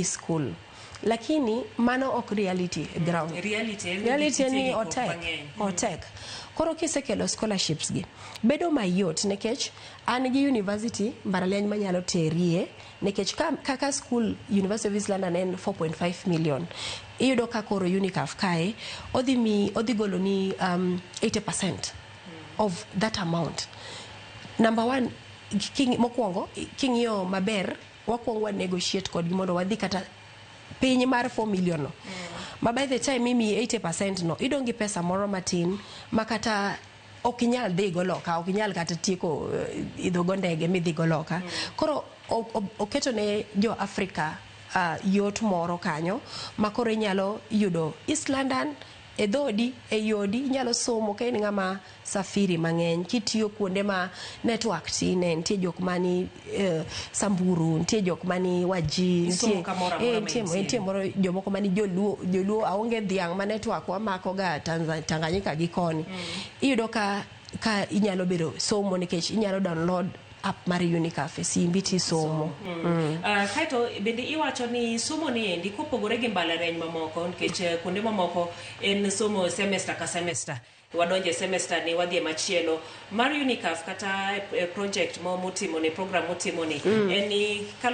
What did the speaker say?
School, lakini mano ok reality e ground. Reality en ni Reality en nitie ni gik moko otek mang'eny. Otek. Koro kisekelo scholarships gi, bedo mayot nikech an gi university mbalariany manyalo terie, nikech kaka school University of East London en 4.5 million, iyudo ka koro UNICAF kae odhi mi odhi golo ni 80% of that amount. Number one, mokwongo king'iyo maber, wakwongo wa negotiate kodgi mondo wadhi kata piny mar 4 million no, ma by the time imiyi 80% no, idong' gi pesa moro matin ma kata ok inyal dhi go loka, ok inyal kata tieko idho go ndege midhi go loka. Koro oketo ne jo Afrika yot moro kanyo ma koro inyalo yudo East London e dhodi e yodi, inyalo somo ka in ng'ama safiri mang'eny, kitiyo kuonde ma network tine. Nitie jok mani Samburu, nitie jok mani Wajir. Isomo nitie kamoro amora ma nitie intie. Nitie moro jomoko mani joluo, joluo aonge dhiang' ma network wamako ga Tanganyika gi koni. Iyudo ka inyalo bedo somo nikech inyalo download app mar UNICAF e simbi tisomo. Kaeto bende iwacho ni somo ni endi kopogore gi mbalariany mamoko, nikech kuonde mamoko en somo semester ka semester, wadonje semester ni wadhi e machielo. Mar UNICAF kata e project mo motimo ni, program motimo ni en ni kaluwore